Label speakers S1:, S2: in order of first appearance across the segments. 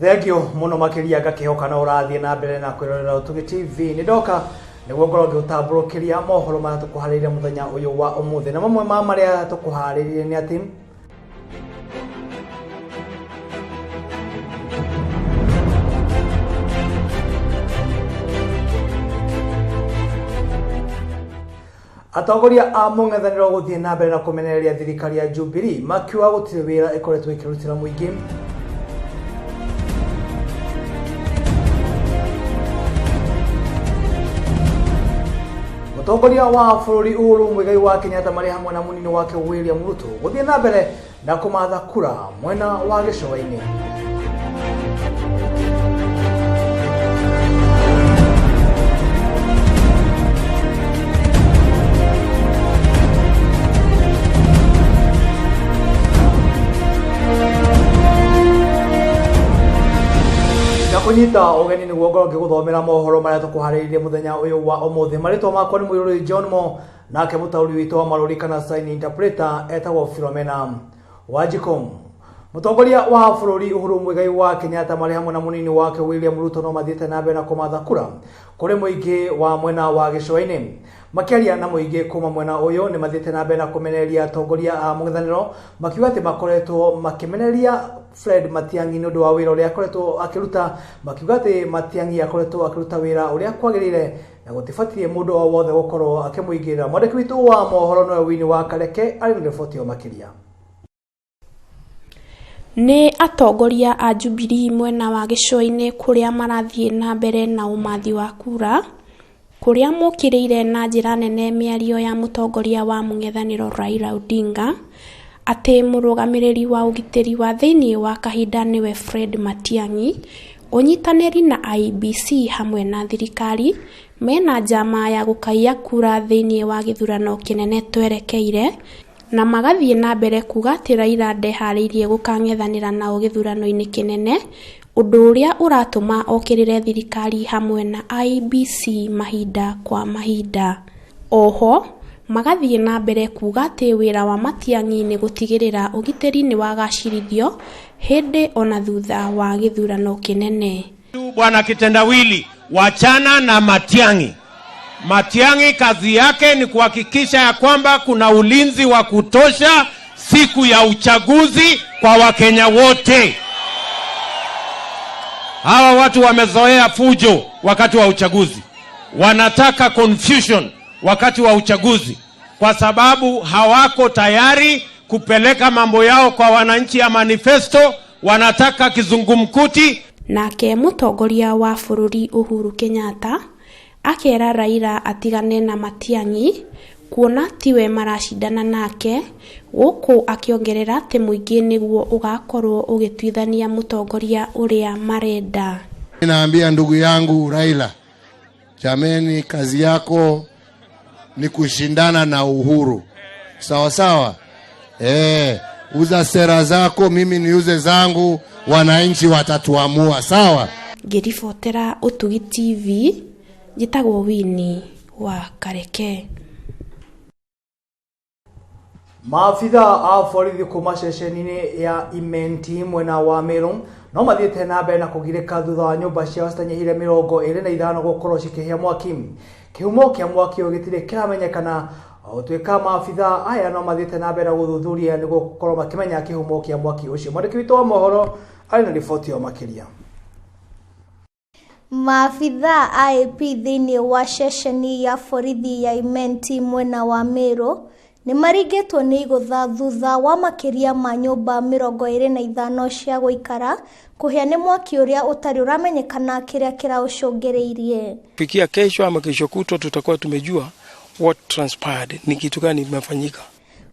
S1: Thengio mũno makĩria, ngakĩhoka no ũrathiĩ na mbere na kwĩrorera Ũtugi TV. Nĩ ndoka nĩguo ngorwo ngĩgũtambũrũkĩria mohoro marĩa tũkũharĩrĩria mũthenya ũyũ wa ũmũthĩ, na mamwe ma marĩa tũkũharĩrĩrie nĩ atĩ atongoria a mũng'ethanĩro gũthiĩ na mbere na kũmenereria thirikari ya Jubilee, makiuga gũtirĩ wĩra ĩkoretwo ĩkĩrutĩra mũingĩ. Mũtongoria wa bũrũri Uhuru Muigai wa Kenyatta marĩ hamwe na mũnini wake William Ruto gũthiĩ na mbere na kũmatha kura mwena wa gĩcũa-inĩ. Kũnyita ũgeni nĩguo ngorwo ngĩgũthomera mohoro marĩa tũkũharĩrĩirie mũthenya ũyũ wa ũmũthĩ. Marĩtwa makwa nĩ Mũirũrĩ John Mo, nake mũtaũri witũ wa marũri kana sign interpreter etagwo Philomena Wanjiku. Mũtongoria wa bũrũri Uhuru Muigai wa Kenyatta marĩ hamwe na mũnini wake William Ruto no mathiĩte na mbere na kũmatha kura kũrĩ mũingĩ wa mwena wa gĩcũa-inĩ. Makĩaria na mũingĩ kuma mwena ũyũ, nĩ mathiĩte na mbere na kũmenereria atongoria a mũng'ethanĩro, makiuga atĩ makoretwo makĩmenereria Fred Matiang'i nĩ ũndũ wa wĩra ũrĩa akoretwo akĩruta, makiuga atĩ Matiang'i akoretwo akĩruta wĩra ũrĩa kwagĩrĩire na gũtibatiĩ mũndũ o wothe gũkorwo akĩmũingĩrĩra. Mwandĩki witũ wa mohoro nowe Winnie wa Kareke arĩ na riboti ĩyo makĩria.
S2: Nĩ atongoria a Jubilee mwena wa gĩcũa-inĩ kũrĩa marathiĩ na mbere na ũmathi wa kura, kũrĩa mokĩrĩire na njĩra nene mĩario ya mũtongoria wa mũng'ethanĩro Raila Odinga, atĩ mũrũgamĩrĩri wa ũgitĩri wa thĩinĩ wa kahinda nĩwe Fred Matiang'i, ũnyitanĩri na IEBC hamwe na thirikari, mena njama ya gũkaiya kura thĩinĩ wa gĩthurano kĩnene twerekeire, na magathiĩ na mbere kuga atĩ Raila ndeharĩirie gũkang'ethanĩra nao gĩthurano-inĩ kĩnene, ũndũ ũrĩa ũratũma okĩrĩre thirikari hamwe na IEBC mahinda kwa mahinda. Oho, magathiĩ na mbere kuga atĩ wĩra wa Matiang'i nĩ gũtigĩrĩra ũgitĩri nĩ wagacĩrithio hĩndĩ ona thutha wa gĩthurano kĩnene.
S3: Bwana Kitendawili, wachana na Matiang'i. Matiang'i kazi yake ni kuhakikisha ya kwamba kuna ulinzi wa kutosha siku ya uchaguzi kwa Wakenya wote. Hawa watu wamezoea fujo wakati wa uchaguzi, wanataka confusion wakati wa uchaguzi, kwa sababu hawako tayari kupeleka mambo yao kwa wananchi ya manifesto. Wanataka kizungumkuti.
S2: Nake mũtongoria wa bũrũri Uhuru Kenyatta akera Raila atigane na Matiang'i kuona tiwe maracindana nake, gũkũ akĩongerera atĩ mũingĩ nĩguo ũgakorwo ũgĩtuithania mũtongoria ũrĩa marenda.
S4: Naambia ndugu yangu Raila, jameni, kazi yako ni kushindana na Uhuru, sawa sawa. Uza sera zako, mimi niuze zangu, wananchi watatuamua, sawa.
S2: Ngĩribotera Ũtugi TV, njĩtagwo Winnie wa Kareke.
S1: Maabitha a borithi kuma ceceni-inĩ ya Imenti mwena wa Meru no mathiĩte na mbere na kũgirĩka thutha wa nyũmba ciao citanyihĩire 25 gũkorwo cikĩhĩa mwaki. Kĩhumo kĩa mwaki ũyũ gĩtirĩ kĩramenyekana, gũtuĩka maabitha aya no mathiĩte na mbere na gũthuthuria nĩguo gũkorwo makĩmenya kĩhumo kĩa mwaki ũcio. Mwandĩki witũ wa mohoro arĩ na riboti ĩyo makĩria.
S5: Maabitha a AP thĩinĩ wa ceceni ya borithi ya Imenti mwena wa Meru nĩ maringĩtwo nĩ igũtha thutha wa makĩria ma nyũmba 25 cia gũikara kũhĩa nĩ mwaki ũrĩa ũtarĩ ũramenyekana kĩrĩa kĩraũcũngĩrĩirie.
S6: Kufikia kesho ama kesho kutwa tutakuwa tumejua what transpired, ni kitu gani imefanyika.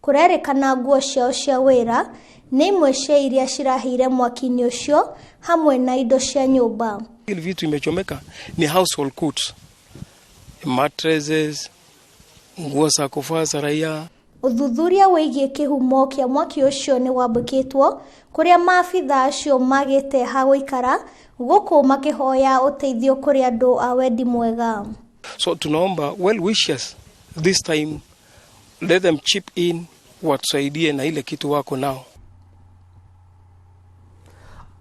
S5: Kũrerĩkana nguo ciao cia wĩra nĩ imwe cia iria cirahĩire mwaki-inĩ ũcio hamwe na indo cia nyũmba.
S6: Ile vitu imechomeka ni household goods, mattresses, nguo za kuvaa za raia.
S5: Ũthuthuria wĩgiĩ kĩhumo kĩa mwaki ũcio nĩ wambĩkĩtwo kũrĩa maabitha acio magĩte ha gũikara gũkũ makĩhoya ũteithio kũrĩ andũ a wendi mwega.
S6: So tunaomba well wishers this time let them chip in watusaidie na ile kitu wako nao.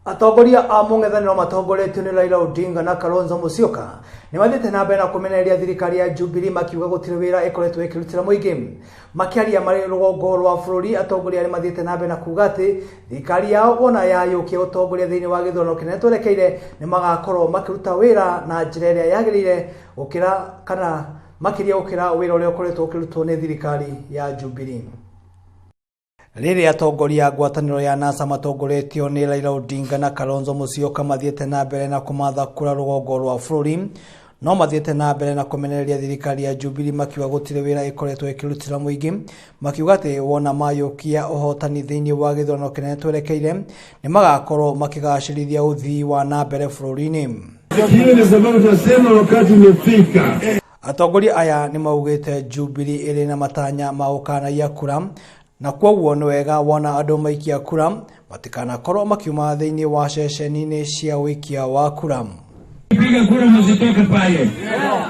S1: Atongoria a mũng'ethanĩro matongoretio nĩ Raila Odinga na Kalonzo Musyoka nĩ mathiĩte na mbere na kũmenereria thirikari ya Jubilee makiuga gũtirĩ wĩra ĩkoretwo ĩkĩrutĩra mũingĩ. Makĩaria marĩ rũgongo rwa bũrũri, atongoria arĩa mathiĩte na mbere na kuga atĩ thirikari yao wona yayũkia ũtongoria thĩinĩ wa gĩthurano kĩnene twerekeire nĩ magakorwo makĩruta wĩra na njĩra ĩrĩa yagĩrĩire gũkĩra kana makĩria gũkĩra wĩra ũrĩa ũkoretwo ũkĩrutwo nĩ thirikari ya Jubilee. Rĩrĩa atongoria a ngwatanĩro ya NASA matongoretio nĩ Raila Odinga na Kalonzo Musyoka mathiĩte na mbere na kũmatha kura rũgongo rwa bũrũri, no mathiĩte na mbere na kũmenereria thirikari ya Jubilee makiuga gũtirĩ wĩra ĩkoretwo ĩkĩrutĩra mũingĩ, makiuga atĩ wona mayũkia ũhotani thĩinĩ wa gĩthurano kĩnene twerekeire nĩ magakorwo makĩgacĩrithia ũthii wa na mbere bũrũri-inĩ.
S7: Hiyo ndio sababu tunasema wakati umefika.
S1: Atongoria aya nĩ maugĩte Jubilee ĩrĩ na matanya ma gũkanaia kura na kwoguo nĩ wega wona andũ maikia kura matikanakorwo makiuma thĩinĩ wa ceceni-inĩ cia ũikia wa kura.
S7: Piga kura msitoke pale.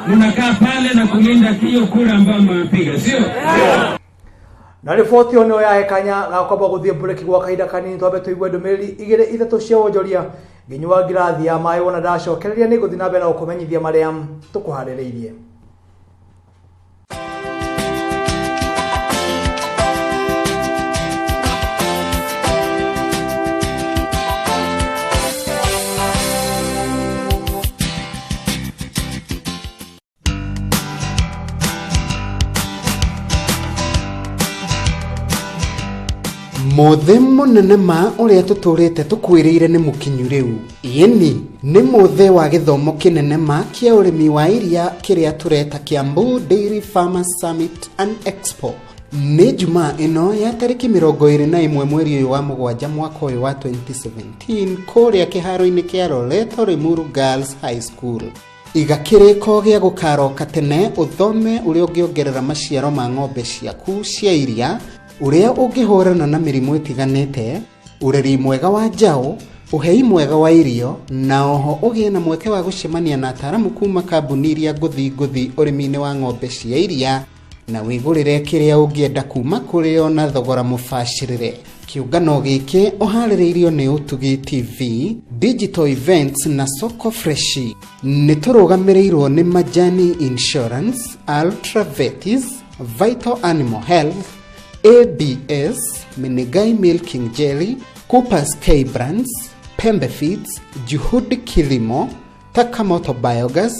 S7: Mnakaa pale na kulinda hiyo kura ambayo mmepiga, sio?
S1: Na riboti ĩyo nĩyo yahe kanya ga kwamba gũthiĩ mbureki gwa kahinda kanini twambe tũigue ndũmĩrĩri igĩrĩ ithatũ cia wonjoria nginyua ngirathi ya maĩ wona ndacokereria nĩ ngũthiĩ na mbere na gũkũmenyithia marĩa tũkũharĩrĩirie.
S8: Mũthĩ mũnene ma ũrĩa tũtũrĩte tũkwĩrĩire nĩ mũkinyu rĩu. Ĩni nĩ mũthĩ wa gĩthomo kĩnene ma kĩa ũrĩmi wa iria kĩrĩa tũreta Kiambu Dairy Farmers Summit and Expo. Nĩ Jumaa ĩno ya tarĩki 21 mweri ũyũ wa mũgwanja mwaka ũyũ wa 2017 kũrĩa kĩharo-inĩ kĩa Loreto Limuru Girls High School. Iga kĩrĩko gĩa gũkaroka tene ũthome ũrĩa ũngĩongerera maciaro ma ng'ombe ciaku cia iria, ũrĩa ũngĩhũrana na mĩrimũ ĩtiganĩte, ũreri mwega wa njaũ, ũhei mwega wa irio, na oho ũgĩe na mweke wa gũcemania na ataaramu kuma kambuni iria ngũthi ngũthi ũrĩmi-inĩ wa ng'ombe cia iria, na wĩgũrĩre kĩrĩa ũngĩenda kuma kũrĩ o na thogora mũbacĩrĩre. Kĩũngano gĩkĩ ũharĩrĩirio nĩ Ũtugi TV, Digital Events na Soko Freshi. Nĩ tũrũgamĩrĩirwo nĩ Majani Insurance, Ultra Vetis, Vital Animal Health, ABS, Menegai Milking Jelly, Coopers K Brands, Pembe Feeds, Juhudi Kilimo, Takamoto Biogas,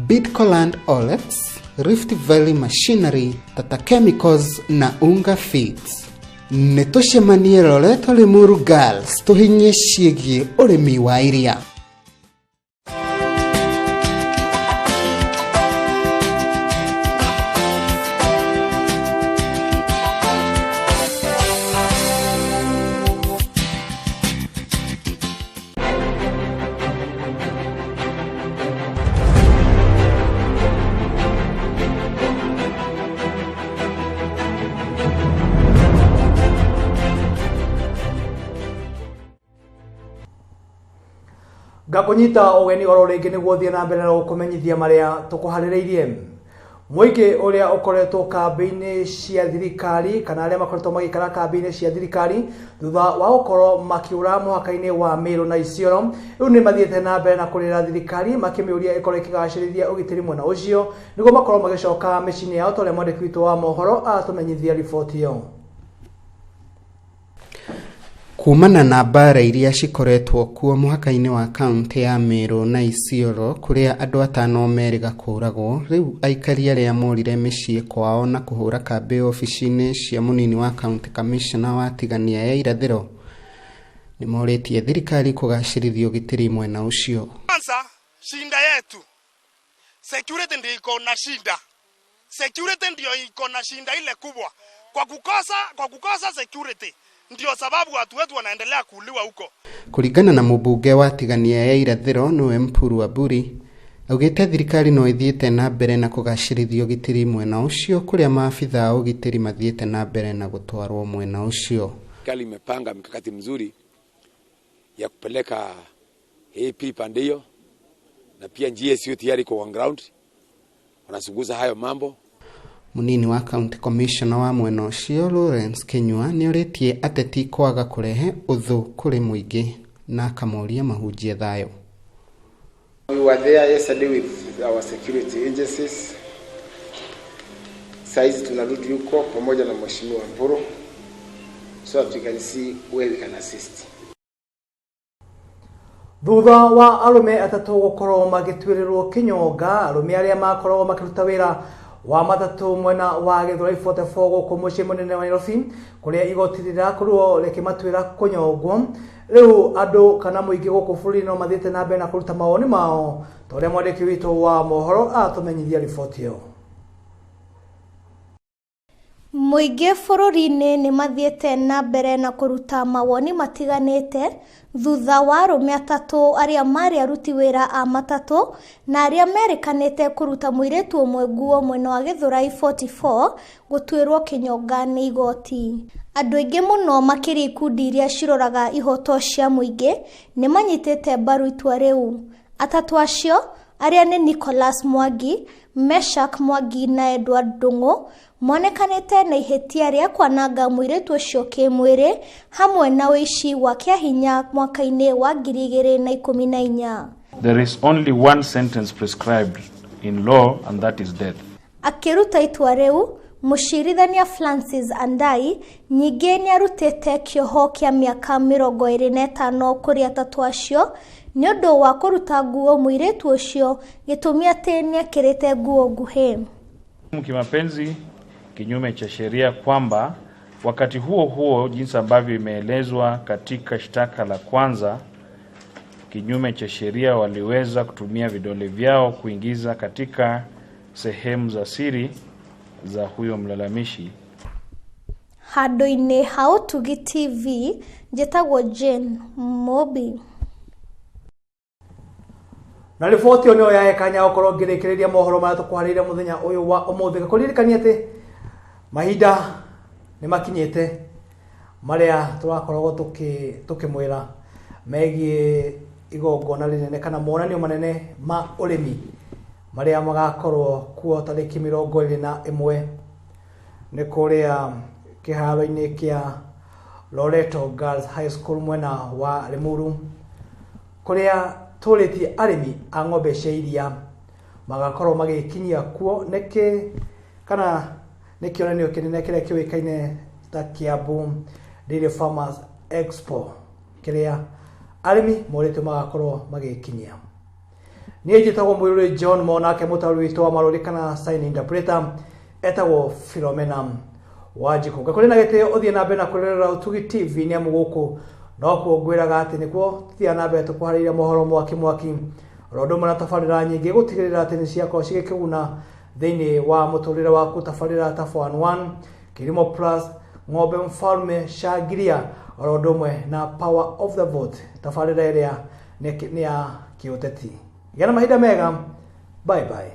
S8: Bidcoland Olex, Rift Valley Machinery, Tata Chemicals na Unga Feeds. Nĩ tũcemanie Loreto Limuru Girls tũhinyie ciĩgiĩ ũrĩmi wa iria.
S1: Ngakũnyita ũgeni oro rĩngĩ nĩguo thiĩ na mbere na gũkũmenyithia marĩa tũkũharĩrĩirie. Mũingĩ ũrĩa ũkoretwo kambĩ-inĩ cia thirikari kana arĩa makoretwo magĩikara kambĩ-inĩ cia thirikari thutha wa gũkorwo makĩũra mũhaka-inĩ wa Meru na Isiolo rĩu nĩ mathiĩte na mbere na kũrĩra thirikari makĩmĩũria ĩkorwo ĩkĩgacĩrithia ũgitĩri mwena ũcio nĩguo makorwo magĩcoka mĩciĩ-inĩ yao ta ũrĩa mwandĩki witũ wa mohoro aratũmenyithia riboti ĩyo.
S8: Kumana na mbara iria cikoretwo kuo mũhaka-inĩ wa kaunti ya Meru na Isiolo kũrĩa andũ atano merĩga kũũragwo, rĩu aikari arĩa morire mĩciĩ kwao na kũhũra kambĩ obici-inĩ cia mũnini wa county commissioner wa Tigania ya irathĩro nĩ morĩtie thirikari kũgacĩrithia ũgitĩri mwena ũcio.
S9: Kwanza shinda yetu security ndio iko na shida, security ndio iko na shinda ile kubwa. Kwa kukosa security ndio sababu watu wetu wanaendelea kuuliwa huko.
S8: Kũringana na mũmbunge wa Tigania ya irathĩro nĩwe Mpuru Aburi, augĩte thirikari no ĩthiĩte na mbere na kũgacĩrithia ũgitĩri mwena ũcio kũrĩa maabitha a ũgitĩri mathiĩte na mbere na gũtwarwo mwena ũcio.
S10: Serikali imepanga mikakati mzuri ya kupeleka AP pande hiyo, na pia GSU tayari kwa on ground wanachunguza hayo mambo.
S8: Munini wa county commissioner wa mwena ũcio Lawrence Kinyua nĩorĩtie ateti kwaga kũrehe ũthũ kũrĩ mũingĩ Na akamoria mahunjie thayũ.
S11: We were there yesterday with our security agencies. Saizi tunarudi huko pamoja na Mheshimiwa Mburu so that we can see where we can assist.
S1: Thutha wa arũme atatũ gũkorwo magĩtuĩrĩrwo kĩnyonga, arũme arĩa makoragwo makĩruta wĩra wa matatũ mwena wa Gĩthũrai 44 gũkũ mũciĩ mũnene wa Nairobi, kũrĩa igoti rĩrakorirwo rĩkĩmatuĩra kũnyongwo. Rĩu andũ kana mũingĩ gũkũ bũrũri no mathiĩte na mbere na kũruta mawoni mao, ta ũrĩa mwandĩki witũ wa mohoro aratũmenyithia riboti ĩyo.
S5: Mũingĩ bũrũri-inĩ nĩ mathiĩte na mbere na kũruta mawoni matiganĩte thutha wa arũme atatũ arĩa marĩ aruti wĩra a matatũ na arĩa merĩkanĩte kũruta mũirĩtu ũmwe nguo mwena wa Gĩthũrai 44 gũtuĩrwo kĩnyonga nĩ igoti. Andũ aingĩ mũno makĩria ikundi iria ciroraga ihoto cia mũingĩ nĩ manyitĩte mbaru itua rĩu. Atatũ acio arĩa nĩ Nicholas Mwangi, Meshak Mwangi na Edward Ndung'u monekanĩte na ihĩtia rĩa kwananga mũirĩtu ũcio kĩmwĩrĩ hamwe na ũici wa kĩahinya mwaka-inĩ wa 2014.
S12: There is only one sentence prescribed in law, and that is death.
S5: Akĩruta itua rĩu, mũcirithania Francis Andai ningĩ nĩarutĩte kĩoho kĩa mĩaka 25 kũrĩ atatũ acio nĩ ũndũ wa kũruta nguo mũirĩtu ũcio gĩtũmi atĩ nĩekĩrĩte nguo nguhĩ.
S12: Kimapenzi kinyume cha sheria, kwamba wakati huo huo, jinsi ambavyo imeelezwa katika shtaka la kwanza, kinyume cha sheria waliweza kutumia vidole vyao kuingiza katika sehemu za siri za huyo mlalamishi.
S5: Handũ-inĩ ha Ũtugi TV, njĩtagwo Jane Mobi.
S1: Na riboti ĩyo nĩyo yahe kanya gũkorwo ngĩrĩkĩrĩria mohoro marĩa tũkũharĩirie mũthenya ũyũ wa ũmũthĩ. Ngakũririkania atĩ mahinda nĩ makinyĩte marĩa tũrakoragwo tũkĩmwĩra megiĩ igongona rĩnene kana monanio manene ma ũrĩmi marĩa magakorwo kuo tarĩki 21 nĩ kũrĩa kĩharo-inĩ kĩa Loreto Girls High School mwena wa Limuru, kũrĩa tũrĩtie arĩmi a ng'ombe cia iria magakorwo magĩkinyia kuo nĩkĩ kana nĩ kĩonanio kĩnene kĩrĩa kĩũĩkaine ta Kiambu Dairy Farmers Expo, kĩrĩa arĩmi morĩtio magakorwo magĩkinyia. Niĩ njĩtagwo Mũirũrĩ John Monake, mũtaũri witũ wa marũri kana sign interpreter etagwo Philomena Wanjikũ. Ngakũrĩ na gĩtĩo ũthiĩ na mbere na kwĩrorera Ũtugi TV, nĩ amu gũkũ nokuo ngwĩraga atĩ nĩkuo tũthiaga na mbere tũkũharĩirie mohoro mwaki mwaki oro ũndũ ũmwe na tabarĩra nyingĩ gũtigĩrĩra atĩ nĩ ciakorwo cigĩkĩguna thĩinĩ wa mũtũrĩre waku, tabarĩra ta 411 Kilimo Plus, Ng'ombe Mfalme, Shangilia oro ũndũ ũmwe na Power of the Vote, tabarĩra ĩrĩa nĩ ya kĩũteti. Gĩa na mahinda mega, bye bye.